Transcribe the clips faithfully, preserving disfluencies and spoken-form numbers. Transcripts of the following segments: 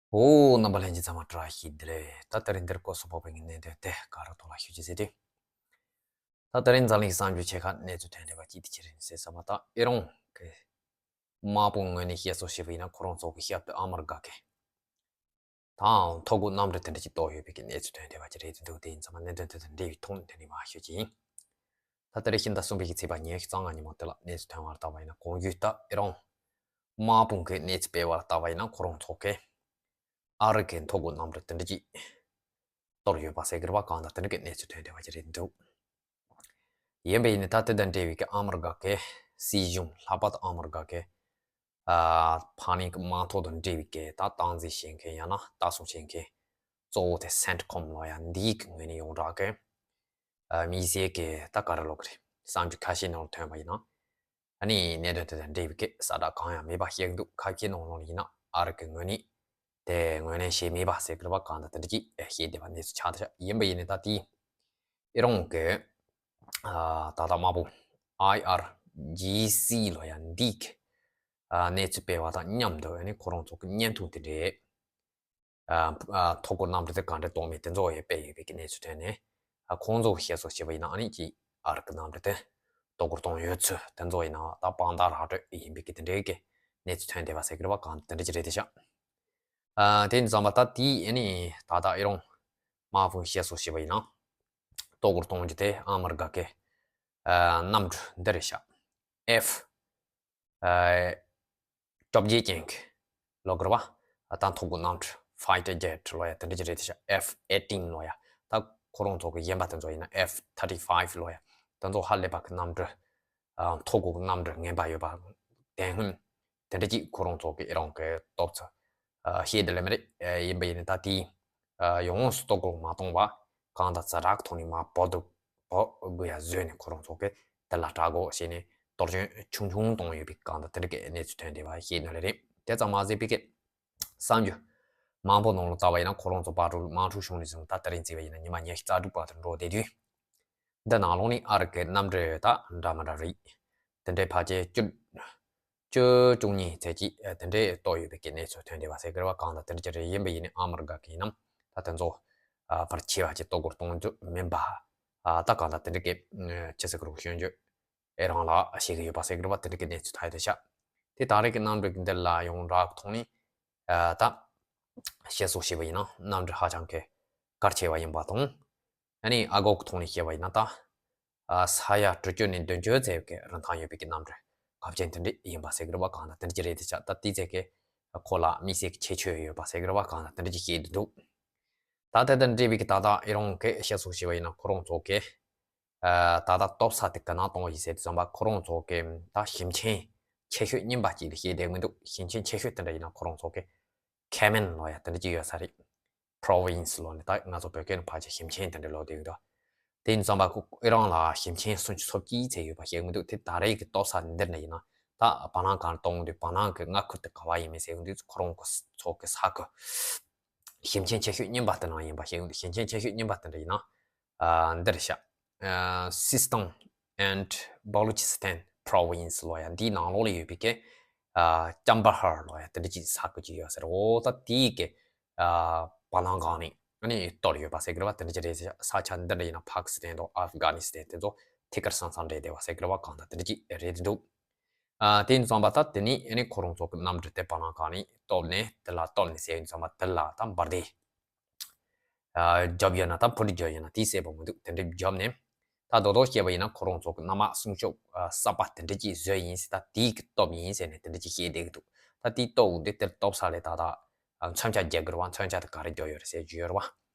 ཨོ། རྣམ་པ་ལྷན་རྒྱས་ཚང་མ་བཀྲ་ཤིས་བདེ་ལེགས། ད་དེ་རིང་འདིར་སྐོར་སོགས་པ་ཡི་གནད་དོན་དེ་ག་རེ་ཐོག་ལ་ཞུ་རྒྱུ་ཟེར་དུས། ད་དེ་རིང་འཛམ་གླིང་གསར་འགྱུར་ཆེ་ཁག་གནས་ཚུལ་ཐོན་བསྡད་པ་གཅིག་དེ་ཅི་རེད་ཟེར་ཙམ་པ། ད་ཨི་རན་གྱི་དམག་དཔུང་ངོས་ནས་བཤད་སྲོལ་བྱས་པ་ཡིན་ན། ཁོ་རང་ཚོ་གི་ཞབས་ཏོག་ཨ་མི་རི་ཀ་གི་དང་ཐོ་འགོད་གནམ་གྲུ་དེ་འདྲ་ཅིག་གཏོར་ཡོད་པའི་གི་གནས་ཚུལ་ཐོན་བསྡད་པ་ཅིག་རེད་འདུག་དེ་ཡིན་ཙང་མ་གནད་དོན་དེ་དང་འབྲེལ་བའི་ཐོག་ནས་དེ་ནས་མར་ཞུ་རྒྱུ་ཡིན། ད་ལྟ་རེ་ཤིང་ད་གསུམ་པའི་གི་ཚེས་པ་ཉི་ཤུ་རྩ་ལྔ་ཉིན་མོ་དེ་ལ་གནས་ཚུལ་ཐོན་བར་བལྟས་པ་ཡིན་ན། གོང་ཞུས་ལྟར་ཨི་རན་དམག་དཔུང་གི་གནས་ཚུལ་སྤེལ་བར་བལྟས་པ་ཡིན་ན། ཁོ་རང་ཚོ་གི་ཨ་རི་གི་ཐོ་འགོད་གནམ་གྲུ་དེ་འདྲ་ཅིག་གཏོར་ཡོད་པ་ཟེར་གི་རེད་པ། གང་ལྟར་དེ་འདྲ་གི་གནས་ཚུལ་ཐོན་བསྡད་པ་ཅིག་རེད་འདུག་ཡིན་པ་ཡིན་ན་ད་དེ་དང་འབྲེལ་བའི་གི་ཨ་མི་རི་ཀ་གི་སྲིད་གཞུང་ལྷག་པར་དུ་ཨ་མི་རི་ཀ་གི་ཨ་ཕ་ནིང་གི་དམག་ཐོག་དང་འབྲེལ་བའི་གི་ད་སྟངས་འཛིན་བྱེད་མཁན་ཡང་ན་ལྟ་སྲུང་བྱེད་མཁན་གཙོ་བོ་དེ་སེན་ཁོམ་ལོ་ཡ་འདིའི་གི་ངོས་ནས་ཡོངས་གྲགས་གི་ཨ་དམིགས་བསལ་གི་ད་ག་རེ་ལབ་དགོས་རེད། གསར་འགྱུར་ཁ་ཤས་ནང་ཐོན་པ་ཡིན་ན། ཨ་ནི་གནད་དོན་དེ་དང་འབྲེལ་བའི་གི་གསལ་བསྒྲགས་གང་ཡང་མེད་པ་བཤད་ཀྱི་འདུག་ཁ་ཤས་ནང་ལོགས་ལ་ཡིན་ན་ཨ་རི་གི་ངོས་ནས་དེ་ངོས་ལེན་བྱས་མེད་པ་ཟེར་གི་རེད་པ། གང་ལྟར་དེ་འདྲ་ཅིག་བཤད་བསྡད་པ་གནས་ཚུལ་ཆགས་བསྡད་ཤག་ཡིན་པ་ཡིན་ནའི་ད་དེ་ཨི་རན་གི་ཨ་ད་ལྟ་དམག་དཔུང་ཨའི་ཨར་ཇི་སི་ལོ་ཡ་འདི་གི་ཨ་གནས་ཚུལ་སྤེལ་བ་དང་མཉམ་དུ། ཨ་ནི་ཁོ་རང་ཚོ་གི་བརྙན་ཐུང་དེ་འདྲའི་ཨ་ཨ་ཐོ་འགོད་གནམ་གྲུ་དེ་ག་འདྲ་གཏོར་མིན་དེ་ཚོ་ཡང་སྤེལ་ཡོད་པའི་གི་གནས་ཚུལ་ཐོན་ནས། ཨ་ཁོང་ཚོ་གི་བཤད་སྲོལ་བྱས་པ་ཡིན་ན། ཨ་ནི་ཅིག་ཨ་རི་གི་གནམ་གྲུ་དེ་གཏོར་རྒོལ་གཏོང་ཡོད་ཚུལ་དེ་ཚོ་ཡིན་ན་ད་དཔང་རྟགས་ར་སྤྲོད་ཡིན་པའི་གི་དེ་འདྲའི་གི་གནས་ཚུལ་ཐོན་བསྡད་པ་ཟེར་གི་རེད་པ། གང་དེ་འདྲ་ཅིག་རེད་བསྡད་ཤག་ཨ་དེ་ཙམ་པ་ད་དེ་ཨ་ནི་ད་ལྟ་ཨི་རན་དམག་དཔུང་བཤད་སྲོལ་བྱས་པ་ཡིན་ན། གཏོར་རྒོལ་གཏོང་རྒྱུ་དེ་ཨ་མི་རི་ཀ་གི་ཨ་གནམ་གྲུ་འདི་རེད་ཤག་ཨེཕ་ཨ་བཅོ་བརྒྱད་ཅན་གྱི་ལབ་དགོས་རེད་པ། ཨ་ད་ཐོ་འགོད་གནམ་གྲུ་ཕའི་ཊར་ཇེ་ཊི་ལབ་ཡ་དེ་འདྲ་ཅིག་རེད་བསྡད་ཤག་ཨེཕ་ཨེ་ཊིན་ལབ་ཡ། ད་ཁོ་རང་ཚོ་གི་གཞན་པ་དེ་ཚོ་ཡིན་ན་ཨེཕ་ཐར་ཊི་ཕའིབ་ལབ་ཡ། དེ་ཚོ་ཧ་ལས་པ་གི་གནམ་གྲུ། ཨ་ཐོ་འགོད་གནམ་གྲུ་ངན་པ་ཡོད་པ་དེ་སྔོན་དེ་འདྲ་ཅིག་ཁོ་རང་ཚོ་གི་ཨི་རན་གི་སྟོབས་ཚུལ་ཨ་བཤད་དེ་ལས་མི་རེད། ཨ་ཡིན་པ་ཡིན་ན་ད་དེ་ཨ་ཡོངས་སུ་གཏོར་རྒོལ་མ་གཏོང་བ་གང་དང་ཛ་དྲག་ཐོག་ནས་མར་བོ་དུ་བོ་དགོས་ཡ་བཟོས་ནས། ཁོ་རང་ཚོ་གི་དེ་ལ་དྲག་རྒོལ་བྱས་ནས་གཏོར་སྐྱོན་ཆུང་ཆུང་གཏོང་ཡོད་པའི་གང་དང་དེ་འདྲ་གི་གནས་ཚུལ་ཐོན་བསྡད་པ་བཤད་ནི་ལས་རེད། དེ་ཙམ་མ་ཟད་པའི་གི་གསར་འགྱུར་མང་པོ་ནང་ལ་བལྟས་པ་ཡིན་ན། ཁོ་རང་ཚོ་དམག་འཁྲུག་དམག་འཁྲུག་བྱུང་ནས་བཟུང་ད་དེ་རིང་བརྩིས་པ་ཡིན་ན་ཉི་མ་ཉི་ཤུ་རྩ་དྲུག་བར་དུ་འགྲོ་བསྡད་དུས། འདི་ནང་ལོགས་ནས་ཨ་རི་གི་གནམ་གྲུ་ད་འདྲ་མི་འདྲ་རེད། དེ་འདྲའི་ཕལ་ཆེར་བཅུ་བཅུ་བཅུ་གཉིས་ཚད་ཅིག་དེ་འདྲའི་གཏོར་ཡོད་པའི་གི་གནས་ཚུལ་ཐོན་བསྡད་པ་ཟེར་གི་རེད་པ། གང་དང་དེ་འདྲ་ཅིག་རེད། ཡིན་པ་ཡིན་ནའི་ཨ་མི་རི་ཀ་གི་ཡིན་ནམ་ད་དེ་ཚོ་ཨ་བར་ཆད་པ་ཅིག་གཏོར་རྒོལ་གཏོང་རྒྱུ་མིན་པ། ཨ་ད་གང་ལྟར་དེ་འདྲ་གི་ཨ་ཅི་ཟེར་གི་རེད། སྐྱོན་བརྗོད་ཨེ་རང་ལ་བྱེད་གི་ཡོད་པ་ཟེར་གི་རེད་པ། དེ་འདྲ་གི་གནས་ཚུལ་ཐོན་བསྡད་ཤག་དེ་ད་རེས་ཀྱི་གནམ་གྲུ་འདི་ལ་ཡོངས་གྲགས་ཐོག་ནས་ཨ་ད་བཤད་སྲོལ་བྱས་པ་ཡིན་ན་གནམ་གྲུ་ཧ་ཅང་གི་གལ་ཆེ་བ་ཡིན་པ་དང་། ཨ་ནི་ཨ་སྒོར་གྱི་ཐོག་ནས་བཤད་པ་ཡིན་ན་ད་ཨ་ས་ཡ་དྲུག་ཅུ་ནས་བདུན་ཅུ་ཙམ་གྱི་རིན་ཐང་ཡོད་པའི་གི་གནམ་གྲུ་གལ་ཆེན་དེ་འདྲ་ཡིན་པ་ཟེར་གི་རེད་པ། གང་ལྟར་དེ་འདྲ་ཅིག་རེད་བསྡད་ཤག་ད་དེ་ཚད་ཀྱི་ཁོ་ལ་དམིགས་བསལ་གྱི་ཁྱད་ཆོས་ཡོད་པ་ཟེར་གི་རེད་པ། གང་ལྟར་དེ་འདྲ་ཅིག་བཤད་བསྡད་འདུག་ད་དེ་དང་འབྲེལ་བའི་གི་ད་ལྟ་ཨི་རན་གྱི་བཤད་སྲོལ་བྱས་པ་ཡིན་ན། ཁོ་རང་ཚོ་གི་ཨ་ད་ལྟ་གཏོར་ས་དེ་ག་ན་གཏོང་བ་ཡིན་ཟེར་དུས་ཙམ་པ། ཁོ་རང་ཚོ་གི་ད་ཞིང་ཆེན་ཆེ་ཤོས་རྙིང་པ་ཅིག་ལ་བཤད་བསྡད་མི་འདུག་ཞིང་ཆེན་ཆེ་ཤོས་དེ་འདྲ་ཡིན་ན་ཁོ་རང་ཚོ་གི་ཁེ་མན་ལབ་ཡ་དེ་འདྲ་ཅིག་ཡོད་ས་རེད། པྲོ་ཝིན་སི་ལབ་ནས་ད་ང་ཚོ་བོད་སྐད་ནང་ཕལ་ཆེར་ཞིང་ཆེན་དེ་འདྲ་ལབ་བསྡད་ཡོད་འདུག་དེ་ཡིན་ཙམ་པ་ཁོ་ཨི་རན་ལ་ཞིང་ཆེན་སུམ་ཅུ་སོ་གཅིག་ཙམ་ཡོད་པ་བཤད་མི་འདུག་དེ་ད་རེས་ཀྱི་གཏོར་ས་འདི་འདྲ་ཡིན་ན་ད་བ་ལང་གང་གཏོང་དུས་བ་ལང་གི་མངའ་ཁུལ་དེ་ག་བ་ཡིན་མིན་ཟེར་དུས་ཁོ་རང་ཚོ་གི་ས་ཁུལ་ཞིང་ཆེན་ཆེ་ཤོས་རྙིང་པ་དེ་ནང་ཡིན་པ་བཤད་ཡོང་དུས། ཞིང་ཆེན་ཆེ་ཤོས་རྙིང་པ་དེ་འདྲ་ཡིན་ན་ཨ་འདི་རེད་ཤག་ཨ་Sistan and Baluchistan Province ལབ་ཡ་འདིའི་ནང་ལོགས་ལ་ཡོད་པའི་གི་ཨ་ཅམ་བ་ཧར་ལབ་ཡ་དེ་འདྲ་ཅིག་ས་ཁུལ་ཅིག་ཡོད་ས་རེད། འོ་ད་དེའི་གི་ཨ་བ་ལང་སྒང་ནས་ཨ་ནི་གཏོར་ཡོད་པ་ཟེར་གི་རེད་པ། དེ་འདྲ་ཅིག་རེད་ཤག་ས་ཆ་འདི་འདྲ་ཡིན་ན་ཕ་ཀི་སི་ཐན་དང་ཨབ་གྷ་ནི་སི་ཐན་དེ་ཚོ་ཐད་ཀར་ས་མཚམས་འབྲེལ་བསྡད་པ་ཟེར་གི་རེད་པ། གང་ལྟར་དེ་འདྲ་ཅིག་རེད་འདུག་ཨ་དེ་ཡིན་ཙམ་པ་ད་དེ་ནས་ཨ་ནི་ཁོ་རང་ཚོ་གི་གནམ་གྲུ་དེ་བ་ལང་སྒང་ནས་གཏོར་ནས་དེ་ལ་གཏོར་ནས་ཟེར་ཡིན་ཙམ་པ་དེ་ལ་ད་འབར་མདེལ་ཨ་རྒྱབ་ཡོད་ན་ད་འཕུར་མདེལ་རྒྱབ་ཡོད་ན་དེ་གསལ་པོ་མི་འདུག་དེ་འདྲ་རྒྱབ་ནས་ད་རྡོག་རྡོག་བཤད་པ་ཡིན་ན་ཁོ་རང་ཚོ་གི་གནམ་དམག་སྲུང་སྐྱོབ་ཨ་གསར་པ་དེ་འདྲ་ཅིག་བཟོས་ཡིན་ཟེར། ད་དེའི་གི་སྟོབས་ཡིན་ཟེར་ནས་དེ་འདྲ་ཅིག་བཤད་བསྡད་གི་འདུག་ད་དེའི་སྟོབས་འདི་དེར་གཏོར་ས་ལས་ད་ད་ཨ་མཚོན་ཆ་རྒྱག་གི་རེད་པ། མཚོན་ཆ་དེ་ག་རེ་རྒྱག་ཡོད་རེད་ཟེར་རྒྱུ་ཡོད་རེད་པ།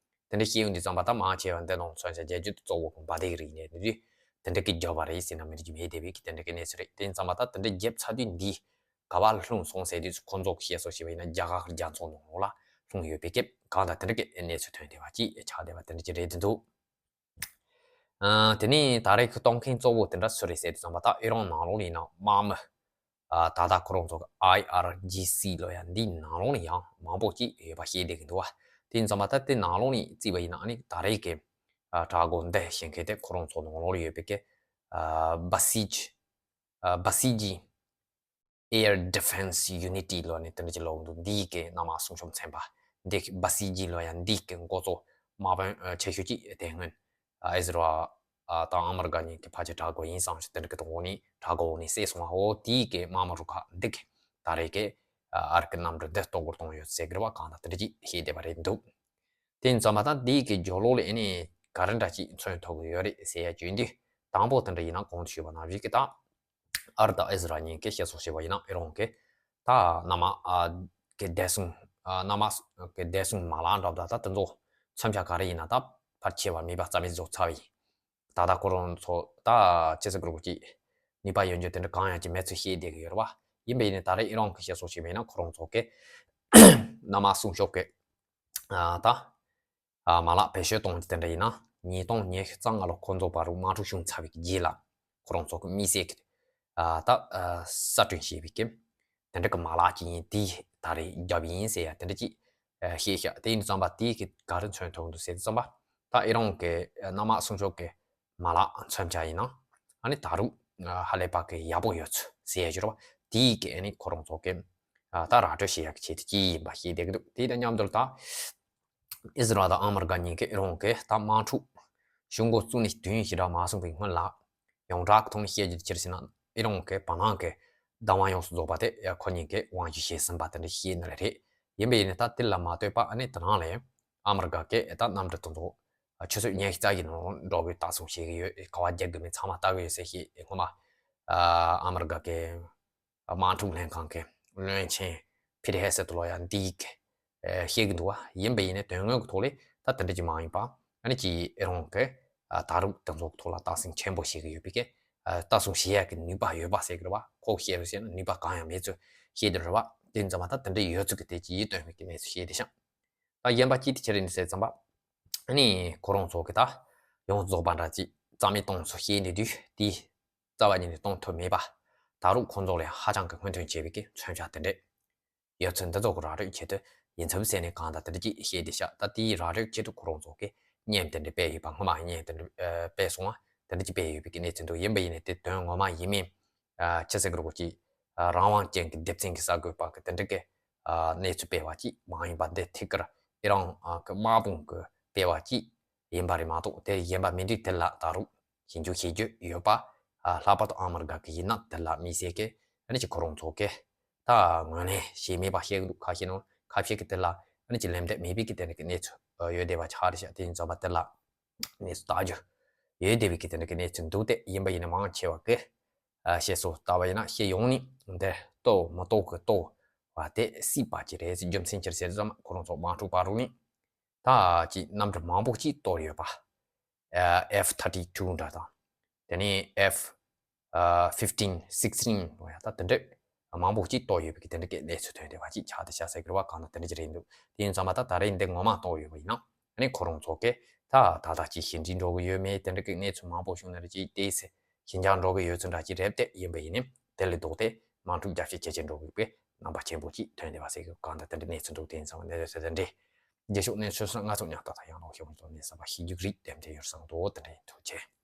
དེ་འདྲ་བཤད་ཡོང་དུས་ཙམ་པ་ད་མང་ཆེ་བ་འདི་ནང་མཚོན་ཆ་རྒྱག་རྒྱུ་དེ་གཙོ་བོ་གི་འབར་མདེལ་རིགས་ནས་དེ་དུས་དེ་འདྲ་གི་རྒྱབ་པ་རེད་ཟེར་ན་མི་འགྲིག་རྒྱུ་མེད་བསྡད་པའི་གི་དེ་འདྲ་གི་གནས་ཚུལ་རེད། དེ་ཡིན་ཙམ་པ་ད་དེ་འདྲ་རྒྱབ་ཚར་དུས་འདི་ག་བ་ལ་ལྷུང་སོང་ཟེར་དུས་ཁོ་ཚོ་གི་བཤད་སྲོལ་བྱས་པ་ཡིན་ན་རྒྱ་གར་རྒྱ་མཚོ་ནང་ལོགས་ལ་ལྷུང་ཡོད་པའི་སྐབས་གང་ལྟར་དེ་འདྲ་གི་གནས་ཚུལ་ཐོན་བསྡད་པ་ཅིག་ཆགས་བསྡད་པ་དེ་འདྲ་ཅིག་རེད་འདུག་ཨ་དེ་ནས་ད་རེས་ཀྱི་གཏོར་མཁན་གཙོ་བོ་དེ་འདྲ་སུ་རེད་ཟེར་དུས་ཙམ་པ་ད་ཨི་རན་ནང་ལོགས་ལ་ཡིན་ན་དམག་མི་ཨ་ད་ལྟ་ཁོ་རང་ཚོ་གི་ཨའི་ཨར་ཇི་སི་ལབ་ཡ་འདིའི་ནང་ལོགས་ལ་ཡང་མང་པོ་ཅིག་ཡོད་པ་ཤེས་བསྡད་ཀྱི་འདུག་བ། དེ་ཡིན་ཙམ་པ་ད་དེ་ནང་ལོགས་ནས་བརྩིས་པ་ཡིན་ན་ཨ་ནི་ད་རེས་ཀྱི་ཨ་དྲག་རྒོལ་འདི་བྱེད་མཁན་དེ་ཁོ་རང་ཚོ་ནང་ལོགས་ལ་ཡོད་པའི་གི་ཨ་བ་སི་ཇི་ཨ་བ་སི་ཇི་Air Defense Unit ལབ་ནས་དེ་འདྲ་ཅིག་ལབ་འདུག་འདིའི་གི་གནམ་དམག་སྲུང་སྐྱོབ་ཚན་པ་ འདི་གི་བ་སི་ཇི་ལོ་ཡ་འདི་གི་འགོ་གཙོ་དམག་དཔོན་ཆེ་ཤོས་ཅིག་དེ་སྔོན་ཨེ་ཟི་ར་དང་ཨ་མི་རི་ཀ་གཉིས་ཀྱི་ཕལ་ཆེར་དྲག་པོ་ཡིན་བསམ་ཞིག་དེ་འདྲ་གི་ཐོག་ནས་དྲག་པོ་ནས་བསད་སོང་བ། འོ་དེའི་གི་དམག་མི་རུ་ཁག་འདི་གི་ད་རེས་ཀྱི་ཨ་རི་གི་གནམ་གྲུ་འདི་གཏོར་རྒོལ་གཏོང་ཡོད་ཟེར་གི་རེད་བ། གང་ལྟར་དེ་འདྲ་ཅིག་བཤད་བསྡད་པ་རེད་འདུག་དེ་ཡིན་ཙང་མ་ད་འདི་གི་སྦྱོར་ཀློག་ལ་ཨེ་ནས་ག་རེ་འདྲ་ཅིག་མཚོན་ཐུབ་གི་ཡོད་རེད་ཟེར་ཡ་བརྗོད་འདི། དང་པོ་དེ་འདྲ་ཡིན་ན་གོང་དུ་ཞུས་པ་ནང་བཞིན་གི་ད་ཨ་རི་དང་ཨི་ཟི་རལ་གཉིས་ཀྱི་བཤད་སྲོལ་བྱས་པ་ཡིན་ན་ཨི་རོན་གྱི་ད་གནམ་དམག་གི་བདེ་སྲུང་གནམ་དམག་གི་བདེ་སྲུང་མ་ལག་འདྲ་པོ་ད་ད་དེ་ཚོ་མཚོན་ཆ་ག་རེ་ཡིན་ན་ད་ཕལ་ཆེ་བ་མེད་པ་རྩ་མེད་བཟོ་ཚར་བ་ཡིན། ད་ལྟ་ཁོ་རང་ཚོ་ད་ཅི་ཟེར་དགོས་རེད་གོ་ཅིག་ནུས་པ་ཡོད་རྒྱུ་དེ་འདྲ་གང་ཡང་ཅིག་མེད་ཚུལ་བཤད་བསྡད་ཀྱི་ཡོད་རེད་བ། ཡིན་པ་ཡིན་ནའི་ད་རེས་ཨི་རོན་གྱི་བཤད་སྲོལ་བྱས་པ་ཡིན་ན་ཁོ་རང་ཚོ་གི་གནམ་དམག་སྲུང་སྐྱོབ་ཀྱི་ཨ་ད་ཨ་མ་ལག་བེད་སྤྱོད་གཏོང་རྒྱུ་དེ་འདྲ་ཡིན་ན་ཉིས་སྟོང་ཉི་ཤུ་རྩ་ལྔ་ལོ་ཁོང་ཚོ་བར་དུ་དམག་འཁྲུག་བྱུང་ཚར་བའི་རྗེས་ལ་ཁོ་རང་ཚོ་གི་དམིགས་བསལ་གྱི་ཨ་ད་ཨ་གསར་སྐྲུན་བྱས་པའི་གི་དེ་འདྲ་གི་མ་ལག་ཅིག་ཡིན། དེ་ད་རེས་རྒྱབ་ཡིན་ཟེར་ཡ་དེ་འདྲ་ཅིག་ཨ་བཤད་ཤག་དེ་ཡིན་ཙང་པ་དེ་གི་ག་རེ་མཚོན་ཐུབ་འདུག་ཟེར་ཙང་པ་ད་ཨི་རོན་གི་གནམ་དམག་སྲུང་སྐྱོབ་ཀྱི་མ་ལག་མཚོན་ཆ་ཡིན་ན་ཨ་ནི་ད་རུང་ཧ་ལས་པ་གི་ཡག་པོ་ཡོད་ཚུལ་ཟེར་ཡ་ཞིག་རེད་བ། དེ་གི་ཨ་ནི་ཁོ་རང་ཚོ་གི་ཨ་ད་ར་སྤྲོད་བྱེད་ཡག་གི་ཆེད་དུ་ཅིག་ཡིན་པ་ཤེས་བསྡད་ཀྱི་འདུག་དེ་དང་མཉམ་དུ་ད་ཨི་ཟི་རལ་དང་ཨ་མི་རི་ཀ་གཉིས་ཀྱིས་ཨི་རོན་གྱི་ད་དམག་འཁྲུག་ཞུ་འགོ་བཙུགས་ནས་དུས་ཡུན་ཞེ་དྲག་མ་སོང་བའི་སྔོན་ལ་ཡོངས་གྲགས་ཀྱི་ཐོག་ནས་བཤད་རྒྱུ་དེ་ཅི་རེད་ཟེར་ན་ཨི་རོན་གྱི་བར་སྣང་གི་བདག་དབང་ཡོངས་སུ་རྫོགས་པ་དེ་ཁོ་གཉིས་ཀྱིས་དབང་སྒྱུར་བྱས་ཟིན་པ་དེ་འདྲ་ཤེས་ནི་རེད། ཡིན་པ་ཡིན་ནའི་ད་དེ་ལ་མ་ལྟོས་པ་ཨ་ནི་དེ་རང་ལས་ཨ་མི་རི་ཀ་གི་ད་གནམ་གྲུ་དེ་ཚོ་ཆུ་ཚོད་ཉི་ཤུ་རྩ་བཞི་ནང་འགྲོ་དགོས་ལྟ་སྲུང་བྱེད་ཀྱི་ཡོད། ག་བ་རྒྱག་དགོས་མིན་ཚང་མ་ལྟ་གི་ཡོད་ཟེར་ཞེས་སྔོན་མ་ཨ་མི་རི་ཀ་གི་དམག་འཁྲུག་ལྷན་ཁང་གི་བློན་ཆེན་ཕིཊ་ཧེ་སེད་ལོ་ཡ་འདི་གིས་བཤད་ཀྱི་འདུག་བ། ཡིན་པ་ཡིན་ནའི་དོན་དངོས་ཀྱི་ཐོག་ལས་ད་དེ་འདྲ་ཅིག་མ་ཡིན་པ་ཨ་ནི་ཅིག་ཨི་རོན་གྱི་ད་རུང་དེ་ཚོ་ཐོག་ལ་ལྟ་སྲུང་ཆེན་པོ་བྱེད་ཀྱི་ཡོད་པའི་གི་ལྟ་སྲུང་བྱེད་ཡག་གི་ནུས་པ་ཡོད་པ་ཟེར་གྱི་རེད་བ། ཁོ་བཤད་རུ་བཤད་ན་ནུས་པ་གང་ཡང་མེད་ཚུལ་བཤད་དེ་རེད་བ། དེ་ཡིན་ཙང་མ་ད་དེ་འདྲ་ཡོད་ཚུལ་གྱི་དེ་ཅིག་ཡིད་རྟོན་པའི་གི་གནས་ཚུལ་བཤད་དེ་ཤག་ད་གཞན་པ་ཅིག་དེ་ཅི་རེད་ཟེར་ཙམ་པ་ཨ་ནི་ཁོ་རང་ཚོ་གི་ད་ཡོངས་རྫོགས་པ་འདྲ་ཅིག་རྩ་མེད་གཏོང་ཚུལ་བཤད་ནས་དུས་དེ་རྩ་བ་ཉིད་ནས་གཏོང་ཐུབ་མེད་པ། ད་རུང་ཁོང་ཚོ་ལ་ཧ་ཅང་གི་སྔོན་ཐོན་ཆེ་བའི་གི་མཚོན་ཆ་དེ་འདྲས་ཡོད་ཚུལ་འདི་ཚོ་གི་ར་སྤྲོད་ཆེད་དུ་ཡིན་ཚུལ་ཟེར་ནས་གང་ལྟར་དེ་འདྲ་ཅིག་བཤད་དེ་ཤག་ད་དེའི་ར་སྤྲོད་ཆེད་དུ་ཁོ་རང་ཚོ་གི་བརྙན་དེ་འདྲ་སྤེལ་ཡོད་པ། སྔོན་མ་བརྙན་དེ་འདྲ་ཨ་སྤེལ་སོང་བ་དེ་འདྲ་ཅིག་སྤེལ་ཡོད་པའི་གི་གནས་ཚུལ་འདུག་ཡིན་པ་ཡིན་ནའི་དེ་དོན་ངོ་མ་ཡིན་མིན་ཨ་ཅི་ཟེར་གི་རེད་གོ་ཅིག་ཨ་རང་དབང་ཅན་གྱི་སྡེབ་ཚན་གྱི་གསར་འགོད་པ་གི་དེ་འདྲ་གི་ཨ་གནས་ཚུལ་སྤེལ་བ་ཅིག་མ་ཡིན་པ་འདི་ཐད་ཀར་ཨི་རན་ཨ་གི་དམག་དཔུང་གི་སྤེལ་བ་ཅིག་ཡིན་པ་རེད་མ་གཏོགས་དེ་གཞན་པ་མི་འདྲ་དེ་ལ་ད་རུང་ཞིབ་འཇུག་བྱེད་རྒྱུ་ཡོད་པ། ཨ་ལྷག་པར་དུ་ཨ་མི་རི་ཀ་གི་ཡིན་ན་དེ་ལ་དམིགས་བསལ་གྱི་ཨ་ནི་ཅིག་ཁོ་རང་ཚོ་གི་ད་ངོས་ལེན་བྱས་མེད་པ་བཤད་གི་འདུག་ཁ་ཤས་ནང་ཁ་ཤས་ཀྱི་དེ་ལ་ཨ་ནི་ཅིག་ལན་འདེབས་མེད་པའི་གི་དེ་འདྲ་གི་གནས་ཚུལ་ཡོད་བསྡད་པ་ཆགས་རེད་ཤག་དེ་ཡིན་ཙང་མ་དེ་ལ་གནས་ཚུལ་ལྟ་རྒྱུ་ཡོད་བསྡད་པའི་གི་དེ་འདྲ་གི་གནས་ཚུལ་འདུག་སྟེ། ཡིན་པ་ཡིན་ན་མང་ཆེ་བ་གི་ཨ་བཤད་སྲོལ་ལྟ་བ་ཡིན་ན་སྤྱི་ཡོངས་ནས་འདི་གཏོར་མི་གཏོར་གི་གཏོར་བ་དེ་སྲིད་པ་ཅིག་རེད་ཟེར། རྒྱུ་མཚན་ཅི་རེད་ཟེར་ཙམ་ཁོ་རང་ཚོ་དམག་འཁྲུག་བར་དུ་ནི་ད་ཅིག་གནམ་གྲུ་མང་པོ་ཅིག་གཏོར་ཡོད་པ། ཨ་F thirty two འདྲ་དང་། དེ་ནས་F ཨ་fifteen, sixteen འོ་ཡ་ད་དེ་འདྲ་མང་པོ་ཅིག་གཏོར་ཡོད་པའི་གི་དེ་འདྲ་གི་གནས་ཚུལ་ཐོན་བསྡད་པ་ཅིག་ཆགས་བསྡད་ཤག་ཟེར་གི་རེད་བ། གང་ལྟར་དེ་འདྲ་ཅིག་རེད་འདུག་དེ་ཡིན་ཙང་མ་ད་ད་རེས་འདི་ངོ་མ་གཏོར་ཡོད་པ་ཡིན་ན་ཨ་ནི་ཁོ་རང་ཚོ་གི་ད་ད་ལྟ་ཅིག་ཞི་འགྲིག་འགྲོ་གི་ཡོད་མེད་དེ་འདྲ་གི་གནས་ཚུལ་མང་པོ་བྱུང་ནི་རེད། ཅིག་ཏོག་ཙམ་ཞི་འཇགས་འགྲོ་གི་ཡོད་ཚུལ་འདྲ་ཅིག་རེད་དེ། ཡིན་པ་ཡིན་ནའི་དེ་ལས་ལྡོག་སྟེ་དམག་འཁྲུག་རྒྱ་ཇེ་ཆེ་ཇེ་ཆེ་འགྲོ་གི་ཡོད་པའི་རྣམ་པ་ཆེན་པོ་ཅིག་ཐོན་བསྡད་པ་ཟེར་གི། གང་ལྟར་དེ་འདྲ་གནས་ཚུལ་འདུག་དེ་ཡིན་ཙང་འདི་ཟེར་དེ་འདྲ་རྗེས་ཕྱོགས་གནས་ཚུལ་སོགས་ང་ཚོ་ཉག་ཏག་ཏག་ཡང་ལོག་ཤོག་ཚོ་ནས་བསམ་པ་ཤེས་རྒྱུག་རིགས་དེ་འདྲ་ཡོད་བསམ་འདུག་དེ་འདྲ་ཡིན། ཐུགས་རྗེ་ཆེ།